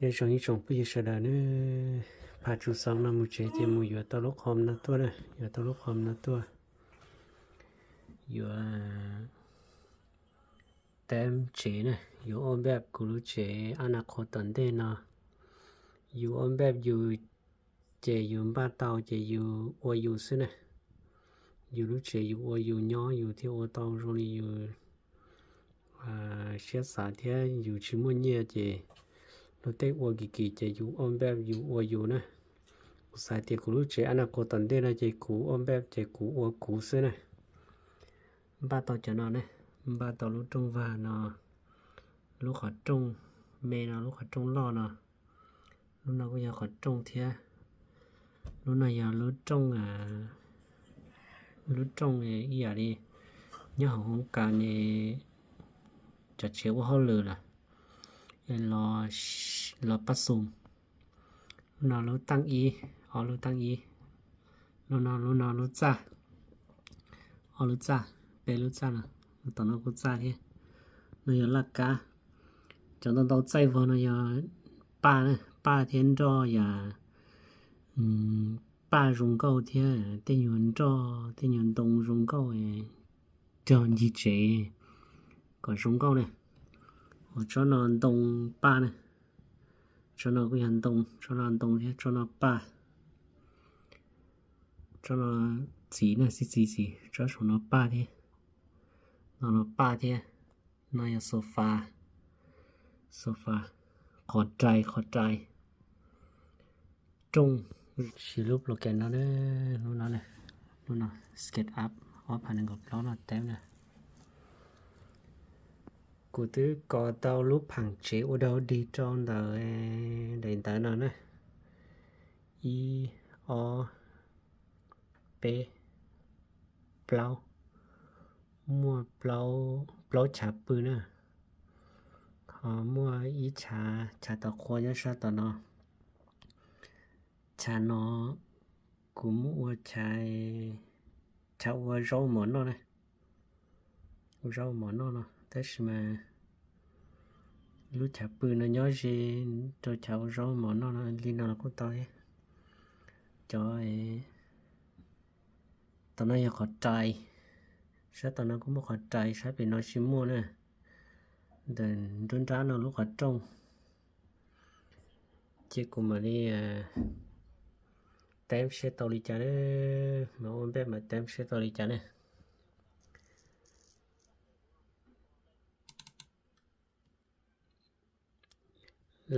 Nyob zoo ib tsoom phooj ywg sawv daws nawb, pha tsu xoo no mus tsev ces mus yuav tau lub qhov no tuaj na, yuav tau lub qhov no tuaj, yuav teeb tsev na, yuav ua npaj kuv lub tsev a na qhuav tom ntej no, yus ua npaj yus ces yus npaj tau ces yus ua yus xwb na. Yus lub tsev yus ua yus nyob yus thiaj ua tau zoo li yus siab xav thiab yus tsis muaj nyiaj ces luag tej ua kim kim ces yus ua npaj yus ua yus na. Kuv xav tias kuv lub tsev a na qhuav tom ntej no ces kuv ua npaj ces kuv ua kuv xwb na. Npaj tau cov no ne, npaj tau lub rooj vag no, lub qhov rooj me no, lub qhov rooj loj no, lub no kuj yog qhov rooj thiab. Lub no yog lub rooj, lub rooj ib yam li nyob hauv hoob kas ne, cov tsev ua hauj lwm lawm, los pab xum. Lub no lub taaj ib, ob lub taaj ib, lub no lub no lub txaj, ob lub txaj, peb lub txaj no, tom no kuj txaj thiab. No yog laj kab. Cov ntau ntau txaij vog no yog paj, paj thiab nroj yam, paj zoo nkauj thiab tej nyuag nroj tej nyuag ntoo zoo nkauj cog ncig tsev kom zoo nkauj na. Hos tsob no ntoo paj na, tsob no kuj yog ntoo, tsob no ntoo thiab tsob no paj, tsob no txiv na, txiv txiv txiv, tsob saum no paj thiab, no no paj thiab. No yog sofa, sofa, qhov rai, qhov rai, rooj. Siv lub ploke no, lub no, lub no, SketchUp ob phav nees nkaum plaub no teeb na. Kuv twb kos tau lub phaem tsev ua dog dig rau ntawm daim ntawv no na. Ib, ob, peb, plaub, muaj plaub chav pw na. Ho muaj ib chav, chav tom qhua nyob sab tom no. Chav no kuv muab ua chav, chav ua zaub mov noj na, ua zaub mov noj no, tab sis mas lub chav pw no nyob ze rau chav ua zaub mov noj no, li no los kuj tau thiab. Cov tom no yog qhov rai, sab tom no kuj muaj qhov rai, sab pem no tsis muaj na. Ntawm nruab nrab no lub qhov rooj. Ces kuv mam li teeb seb tau li cas na, mam ua npej mam teeb seb tau li cas na.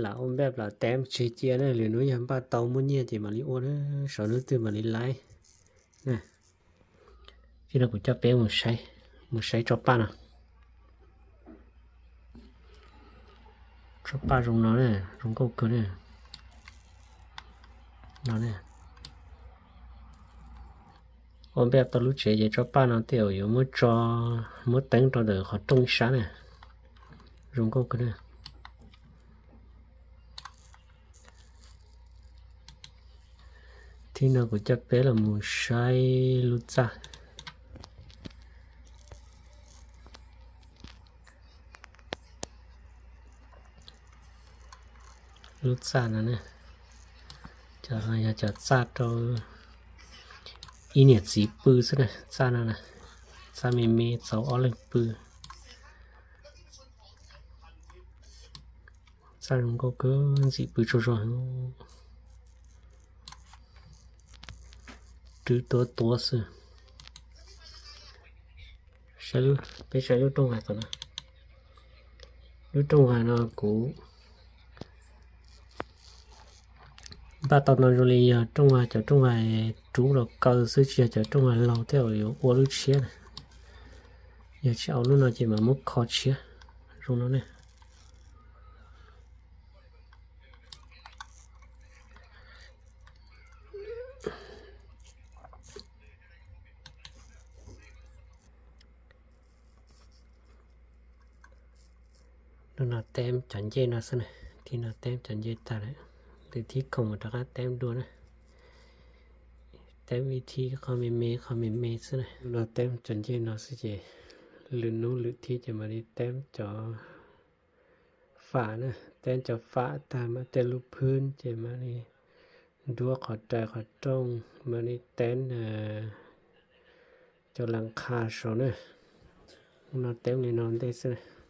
Lam ua npej lam teeb tseg cia na, lwm hnub yog npaj tau muaj nyiaj ces mam li ua na, saum hnub twg mam li laib na. Tib no kuv coj peb mus saib, mus saib tsob paj no. Tsob paj zoo no na, zoo nkauj kawg na. No, ua npej tau lub tsev ces tsob paj no tej zaum yuav muab tso, muab teeb rau ntawm qhov rooj ib sab na. Zoo nkauj kawg na. Tib no kuv coj peb los mus saib lub txaj. Lub txaj no ne, cov no yog cov txaj rau ib niam txiv pw xwb na. Txaj no na, txaj me me txaus ob leeg pw. Txaj zoo nkauj kawg, ntxim pw tsaug zog. Rwb tuab tuab xwb. Peb saib lub rooj vag tom no. Lub rooj vag no kuv npaj tau no zoo li yog rooj vag, cov rooj vag rub los kaw xwb, tsis yog cov rooj vag laug thiab yuav ua lub tshiab na. Yog tsis au lub no ces mam muab kho tshiab. Zoo no ne. Hnub no teeb cov ncej no xwb na, thib no teeb cov ncej tag lawm, lwm thib khoom rov qab teeb dua na. Teeb ib thib qhov me me qhov me me xwb na. Hnub no teeb cov ncej no xwb ces lwm hnub lwm thib ces mam li teeb cov fam na, teeb cov fam tag mas tej lub phwb ces mam li nruab qhov rais qhov rooj, mam li teeb cov las qha saud na. No teeb li no ntej xwb.